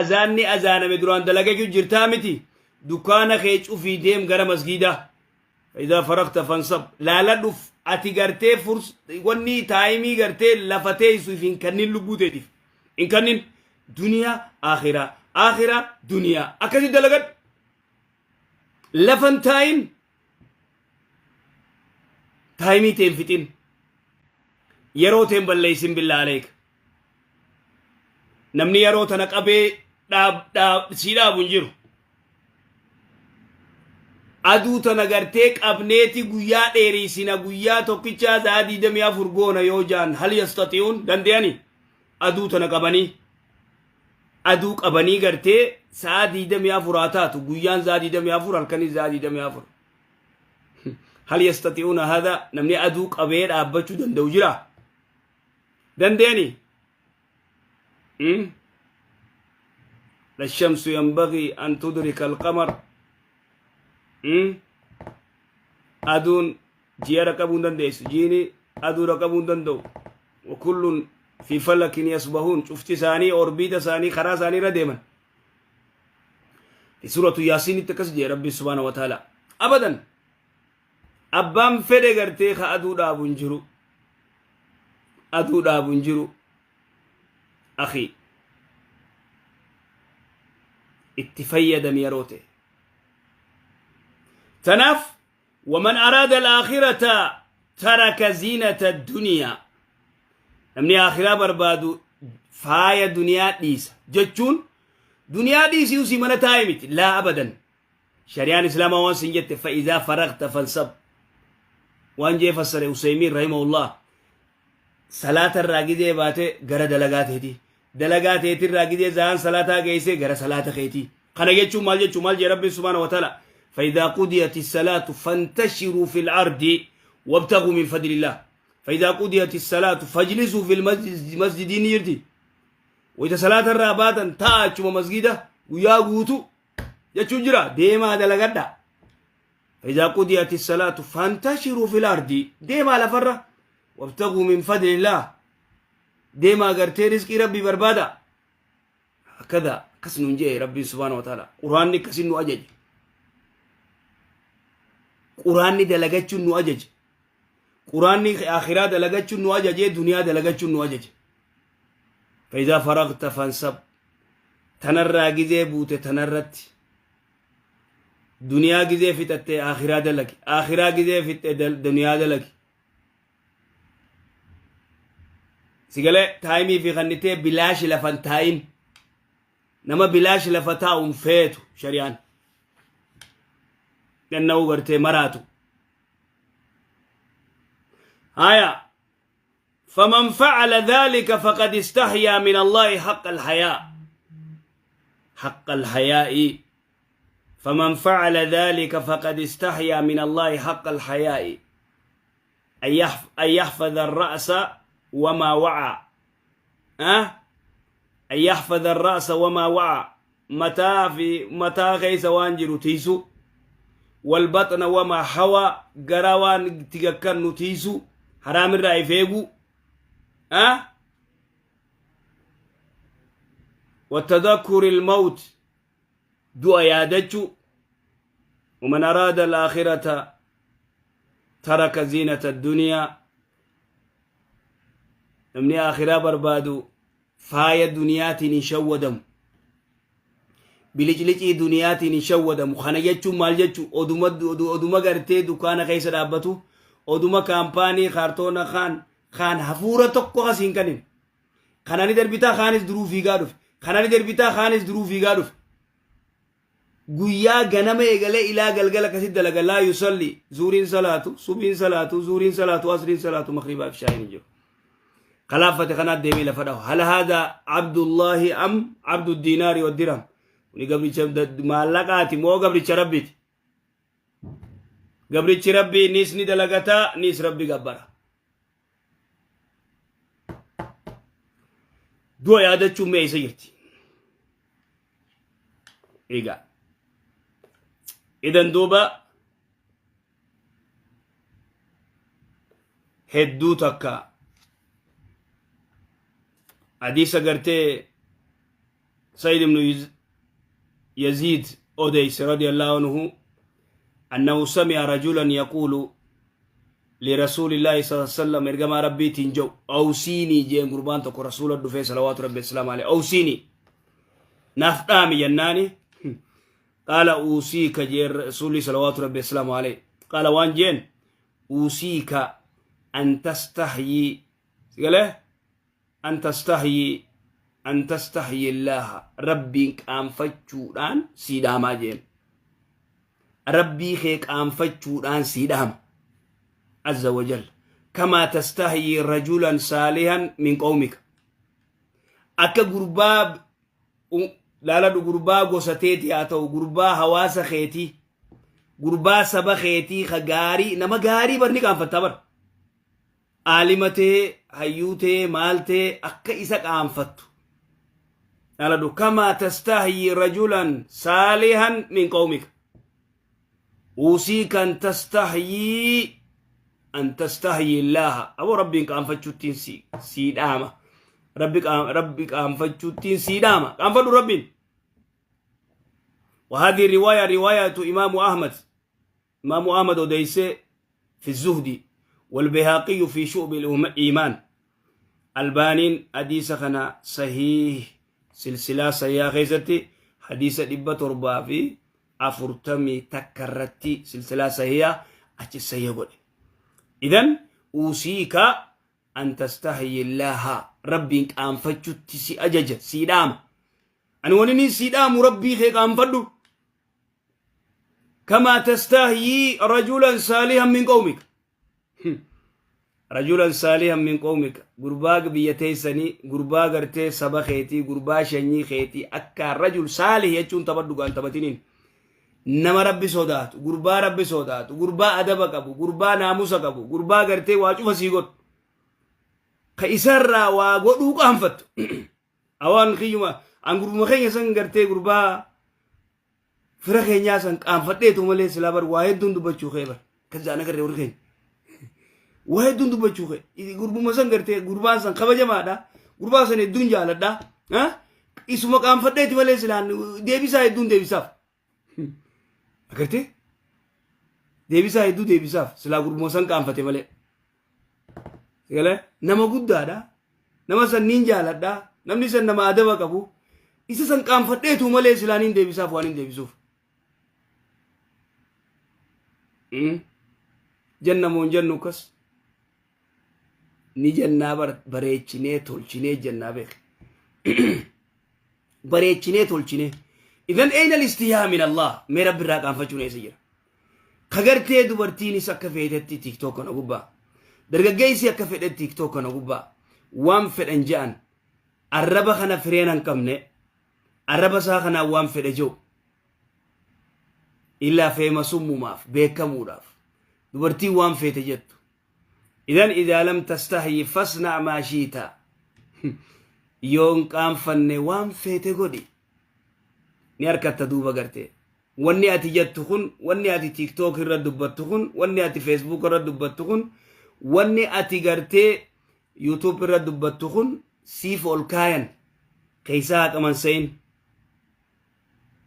Azaanni azaaname duraan dalagachuu jirtaa miti, dukkaana kee cufii deem gara masgiidaa. Idaa faraqta fansab laaladhuf ati gartee furs wanni taayimii gartee lafa teessuuf hin kannin, lubbuu teetiif hin kannin. Duniyaa akhiraa, akhiraa duniyaa, akkasi dalagadhu, lafan taayin, taayimii teen fixin, yeroo teen balleessin. Billaa aleeka, namni yeroo tana qabee sii dhaabu hin jiru. Aduu tana gartee qabneeti guyyaa dheeriisina, guyyaa tokkichaa sa'a 24 goona yoo jaan, hal yastati'uun danda'ani? Aduu tana qabanii, aduu qabanii gartee sa'a 24 haa taatu, guyyaan sa'a 24, halkanis sa'a 24. Hal yastati'uuna hada? Namni aduu qabee dhaabbachuu danda'u jira? Danda'ani? La shamsu yanbagii an tudrika alqamar. Aduun ji'a dhaqabuu hin dandeessu, jiini aduu dhaqabuu hin danda'u. Wakullun fi falakin yasbahuun, cufti isaanii orbiita isaanii karaa isaanii irra deeman. Fi suuratu Yaasiinitti akkas jedhe Rabbi subhaanahu wa ta'ala. Abadan abbaan fedhe gartee ka aduu dhaabu hin jiru, aduu dhaabu hin jiru. Akhi, itti fayyadami yeroo ta'e. Tanaaf waman araada alaakhirata taraka ziinata duniyaa. Namni aakhiraa barbaadu faaya duniyaa dhiisa jechuun duniyaa dhiisii usii mana taa'e miti, laa abadan. Shari'aan islaamaa waan sin jette, fa'izaa faragta fansab waan jee fassare Useymiin rahimahullah. Salaata irraa gizee baate gara dalagaa teetii, dalagaa teetirraa gizee za'aan salaataa geessee gara salaata keetii. Kana jechuun maal jechuu? Maal jee Rabbiin subhaana wa ta'ala? فإذا قضيت الصلاة فانتشروا في الأرض وابتغوا من فضل الله، فإذا قضيت الصلاة فاجلسوا في المسجد. مسجد يرتي وإذا صلاة الراباتا تاachuma masgida guyyaa guutu jechuun jira, deemaa dalagadha. فإذا قضيت الصلاة فانتشروا في الأرض، deemaa lafarra، وابتغوا من فضل الله، deemaa gartee rizqii Rabbii barbaada. Akkada akkas nuun jee Rabbiin subhaana wa ta'ala. Quraanni akkasin nu ajaje, quraanni dalagachuun nu ajaje, quraanni akhiraa dalagachuun nu ajaje, duniyaa dalagachuun nu ajaje. فإذا فرغت فانصب. Tanarraa gizee buute tanarratti duniyaa gizee fixatte akhiraa dalagi, akhiraa gizee fixxe duniyaa dalagi. Sigalee taayimii fi kannitee bilaashi lafan taa'in. Nama bilaashi lafa taa'uun feetu shari'aan ganna'uu gartee maraatu haya. فمن فعل ذلك فقد استحيا من الله حق الحياء، حق الحياء. فمن فعل ذلك فقد استحيا من الله حق الحياء، أن يحفظ الرأس وما وعى، أه؟ أن يحفظ الرأس وما وعى، mataa fi mataa keessa waan jiru tiisu، والبطن وما حوى، gara waan tigakkannu tiisu, haraamirraa if eegu, أه؟ وتذكر الموت، du'a yaadachuu. ومن أراد الآخرة ترك زينة الدنيا. Namni aakhiraa barbaadu faaya duniyaatiin hin shawwadamu, biliclicii duniyaatiin hin shawwadamu. Kana jechuun maal jechuu? Oduma gartee dukaana keessa dhaabbatu, oduma kaampaanii kaartoona kaan kaan hafuura tokko kas hin kanin. Kanani darbitaa, kaanis duruu fiigaa dhufe, kanani darbitaa, kaanis duruu fiigaa dhufe. Guyyaa ganama eegalee ilaa galgala akkasitti dalaga. لا يصلي، zuuriin salaatu, subiin salaatu, zuuriin salaatu, asriin salaatu, makribaaf shaayin hin jiru. Kalaafate kanaat deemee lafa dhahu. هل هذا عبد الله أم عبد الدينار والدرهم؟ Kuni gabricha maallaqaati moo gabricha Rabbiiti? Gabrichi Rabbii nis ni dalagataa, nis Rabbi gabbara. Du'a yaadachuun mee isa jirti? Egaa idan duuba hedduu takka hadiisa gartee Said ibnu Yaziid odeyse radiyallahu anhu annahu sami'a rajulan yaquulu lirasuulillaahi sallallahu alaihi wasallam, ergamaa Rabbiitiin jedhu, awsiinii jeen. Gurbaan tokko Rasuula dhufee, salawaatu Rabbi wasalaamu alaihi, awsiinii, naaf dhaami jennaani, qaala uusiika jeen Rasuulli salawaatu Rabbi wasalaamu alaihi. Qaala waan jeen, uusiika an tastahyii, sigalee, an tastahyii, an tastahyi illaaha, Rabbiin qaanfachuudhaan sii dhaamaa jeen. Rabbii kee qaanfachuudhaan sii dhaama azza wajal, kamaa tastahyii rajulan saalihan min qawmika, akka gurbaa laaladhu, gurbaa gosa teeti haa ta'u, gurbaa hawaasa keetii, gurbaa saba keetii ka gaarii, nama gaarii bar ni qaanfattaa bar, aalima tee, hayyuu tee, maal tee, akka isa qaanfattu laaladhu. Kamaa tastahyii rajulan saalihan min qawmika, usiika an tastahyii, an tastahyi illaaha, aboo Rabbiin qaanfachuuttiin sii dhaama, Rabbi qaanfachuuttiin sii dhaama, qaanfadhu Rabbiin. وهذه الرواية رواية إمام أحمد، إمام أحمد أديس في الزهد، والبيهقي في شعب الإيمان. البانين حديث خنا صحيح، سلسلة صحيحة خيستي، حديث 741 irratti، سلسلة صحيحة achi صحيح godhe. إذن أوصيك أن تستحي الله، ربي qaanfachutti si ajaja, sii dhaama. Ani wani sii dhaamu, Rabbii kee qaanfadhu, كما تستحيي رجلا صالحا من قومك، رجلا صالحا من قومك، gurbaa biyya teessanii, gurbaa gartee saba keetii, gurbaa shanyii keetii, akka رجل صالح jechuun taphadhu gaan taphatiniin, nama Rabbi sodaatu, gurbaa Rabbi sodaatu, gurbaa adaba qabu, gurbaa naamusa qabu, gurbaa gartee waa cufa sii godhu, ka isarraa waa godhuu qaanfattu. Awaan kiyyuma an gurbuma keenya san gartee, gurbaa fira keenyaa san qaanfadheetu malee, silaa bar waa hedduun dubbachuu kee bar kan jaan agarree, warri keenya waa hedduun dubbachuu kee. Gurbuma san gartee, gurbaan san kabajamaadha, gurbaa san hedduun jaaladha, isuma qaanfadheeti malee silaan deebisaa hedduun deebisaaf, agartee, deebisaa hedduu deebisaaf silaa, gurbuma san qaanfate malee. Galee nama guddaadha, nama san niin jaaladha, namni san nama adaba qabu, isa san qaanfadheetu malee silaan hin deebisaaf waan hin deebisuuf. Jenna moo hin jennu? Akkas ni jennaa, bareechinee tolchinee jennaa beek, bareechinee tolchinee. إذن أين الاستحياء من الله? Mee Rabbi irraa qaanfachuun eessa jira? Kagartee dubartiinis akka feetetti TikTok kana gubbaa, dargaggeessi akka fedhe TikTok kana gubbaa waan fedhan je'an, arraba kana fireen hin qabne, arraba isaa kanaan waan fedhe jiru, illaa feemasummumaaf beekamuudhaaf dubartiin waan feete jettu. إذن إذا لم تستحي فاصنع ما شئت, yoon qaanfanne waan feete godhi, ni harkatta. Duuba gartee wanni ati jettu kun, wanni ati TikTok irra dubbattu kun, wanni ati Facebook irra dubbattu kun, wanni ati gartee YouTube irra dubbattu kun siif ol kaayan, keessaa haqaman seyin,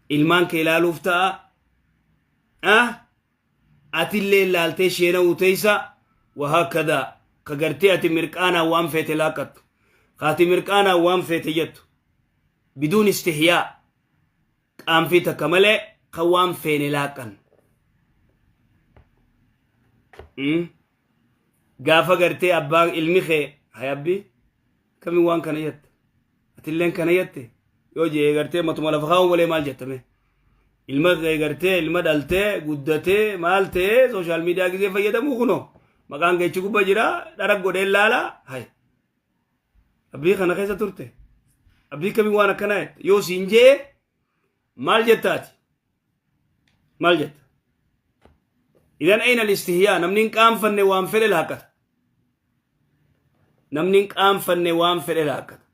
ilmaan kee ilaaluuf ta'a, atillee ilaaltee sheena'uu teeysa. وهكذا ka gartee ati mirqaanaan waan feete laaqattu, ka ati mirqaanaan waan feete jettu, بدون استحياء, qaanfii takka malee ka waan feene laaqan. Gaafa gartee abbaan ilmi kee, hayabbi kami waan kana jette, atilleen kana jette yoo jee, gartee matuma lafa kaa'u malee maal jettame? Ilma kee gartee, ilma dhaltee guddatee maal ta'ee, social media gisee fayyadamuu, kunoo maqaan keechi gubba jira, dhara godhee laala, hay abbii kana keessa turte, abbii kamii waan akkanaa jette yoo siin jee, maal jettaati? Maal jetta? إذن أين الاستحياء? Namni hin qaanfanne waan fedhe laaqqata, namni hin qaanfanne waan fedhe laaqqata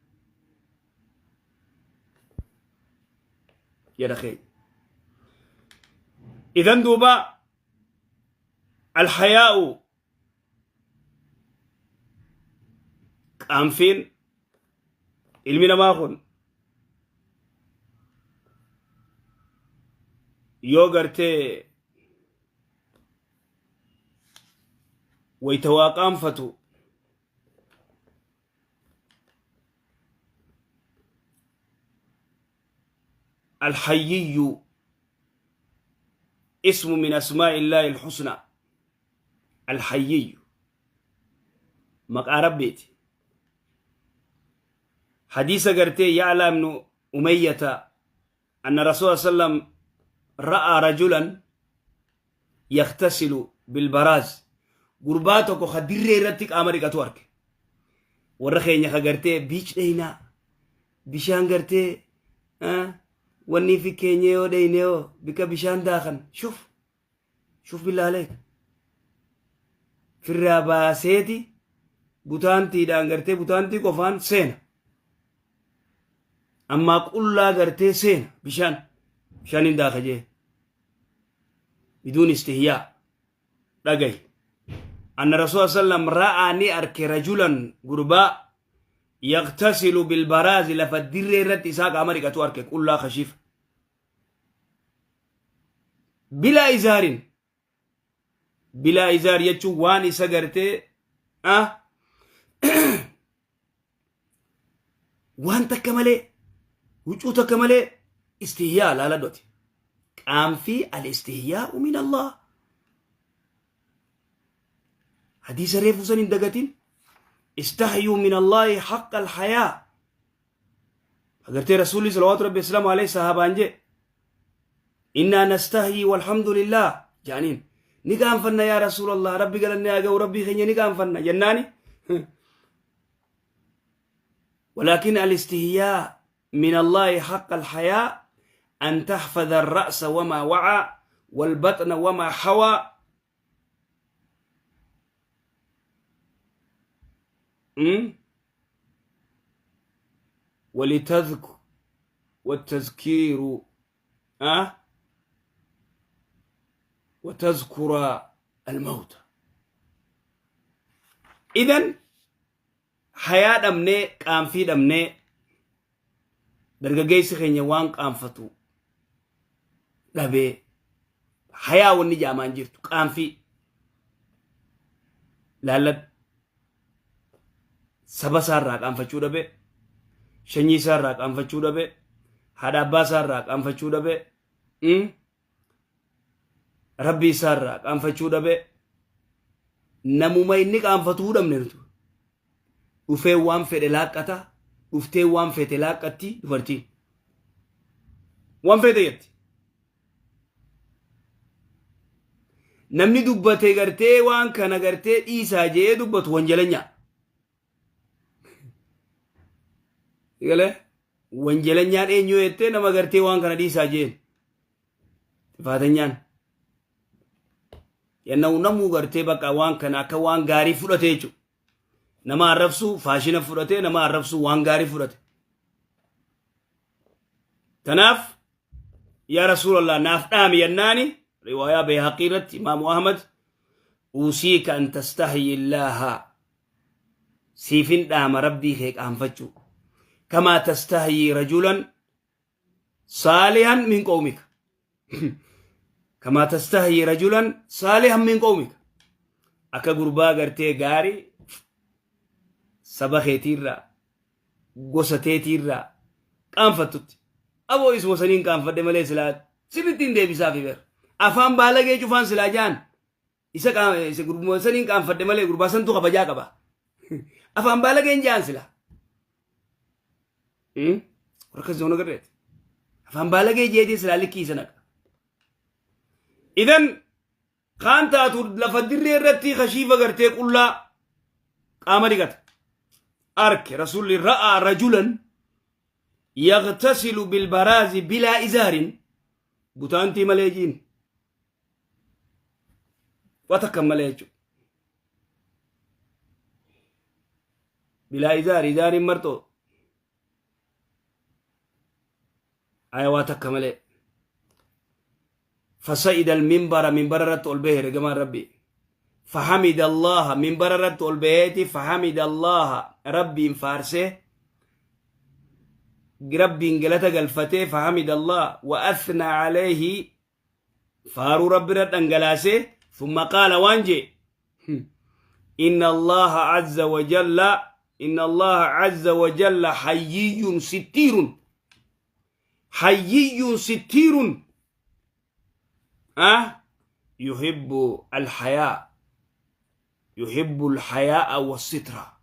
jedha keenya. إذن duuba الحياء, qaanfiin, ilmi namaa kun Yoo gartee wayta waa qaanfatu alhayyiyyu ismu min asmaa'i illaahi alhusnaa. Alhayyiyyu maqaa rabbiiti. Hadiisa gartee Ya'laa ibnu Umayyata anna rasuula sallam ra'aa rajulan yaktasilu bilbaraaz, gurbaa tokko ka dirree irratti qaama dhiqatu arge. Warra keenya ka gartee biich dheeynaa bishaan gartee wanni fi keenya yoo dheeyne yoo bika bishaan daakan, shuf shuf billaa aleek firraa baaseeti butaantiidhaan gartee butaantii qofaan seena. Ammaa qullaa gartee seena bishaan hin daaka jee biduun istihyaa. Dhagahi, anna rasuula sallam ra'aa, ni arke, rajulan, gurbaa, yaqtasilu bilbaraazi, lafa dirree irratti isaa qaama dhiqatu arke, qullaa kashiifa, bilaa izaarin. Bilaa izaar jechuun waan isa gartee waan takka malee, huccuu takka malee. Istihyaa laaladhoti, qaanfii, al istihyaa'u min Allah. Hadiisa reefu san hin dagatin, istahyuu min Allahi haqqa alhayaa. Agartee rasuulli salawaatu rabbi wasalaamu alayhi sahaabaan jee, innaa nastahyii walhamdulillah jaaniin. Ni qaanfanna yaa rasuulallah, rabbi galanne haa ga'u, rabbii keenya ni qaanfanna jennaani. ولكن الاستهياء من الله حق الحياء أن تحفظ الرأس وما وعى والبطن وما حوى ولتذكر والتذكير أه وتذكر الموت. إذن hayaa dhabnee, qaanfii dhabnee, dargaggeessi keenya waan qaanfatu dhabee, hayaa wanni jaamaan jirtu, qaanfii laalladhu, saba isaarraa qaanfachuu dhabee, shanyii isaarraa qaanfachuu dhabee, haadha abbaa isaarraa qaanfachuu dhabee, rabbii isaarraa qaanfachuu dhabee, namuma inni qaanfatuu dhabne nuti. Dhufee waan fedhe laaqqata, dhuftee waan fete laaqqatti, dubartiin waan fete jetti. Namni dubbate gartee waan kana gartee dhiisaa je'ee dubbatu wanjalanyaa. Galee wanjalanyaan eenyu jettee nama gartee waan kana dhiisaa jeen xifaatanyaan. Yanna'u namuu gartee bakka waan kana akka waan gaarii fudhate jechuudha. Nama arrabsuu faashina fudhate, nama arrabsuu waan gaarii fudhate. Tanaaf yaa Rasuulallah naaf dhaami yennaani, riwaayaa Bayhaqii irratti Imaamu Ahmad, usiika an tastahyi illaaha, siifin dhaama rabbii kee qaanfachuu, kamaa tastahyii rajulan saalihan min qawmika, kamaa tastahyii rajulan saalihan min qawmika, akka gurbaa gartee gaarii saba keetiirraa, gosa teetiirraa qaanfattutti. Aboo isuma saniin qaanfadhe malee silaa sirriitti hin deebisaafi ber. Afaan baalagee cufaan silaa jaan isa isa gurbuma saniin qaanfadhe malee gurbaa santu kabajaa qaba. Afaan baalageen jaan silaa. Warra akkas joona garreeti. Afaan baalagee jeetii silaa likkii isa naqa. Idan kaan taatu lafa dirree irratti kashiifa gartee qullaa qaama dhiqata. Arke rasuulli, ra'aa rajulan yagtasilu bilbaraazi bilaa izaarin, butaantii malee jiin, waa takka malee jechuudha. Bilaa izaari, izaariin marxoo aya, waa takka malee. Fasa'ida alminbara, minbara irratti ol bahe ergamaan rabbi. Fahamida allaha, minbara irratti ol baheeti, fahamida allaha, rabbiin faarsee, rabbiin galata galfatee, fahamida allah wa athnaa alayhi. Faaruu Rabbirra dhangalaasee, thumma qaala, waan jee: inna Allaha azza wa jalla, inna Allaha azza wa jalla hayyiyyun sittiirun, hayyiyyun sittiirun, ah yuhibbu alhayaa, yuhibbu alhayaa'a wassitra.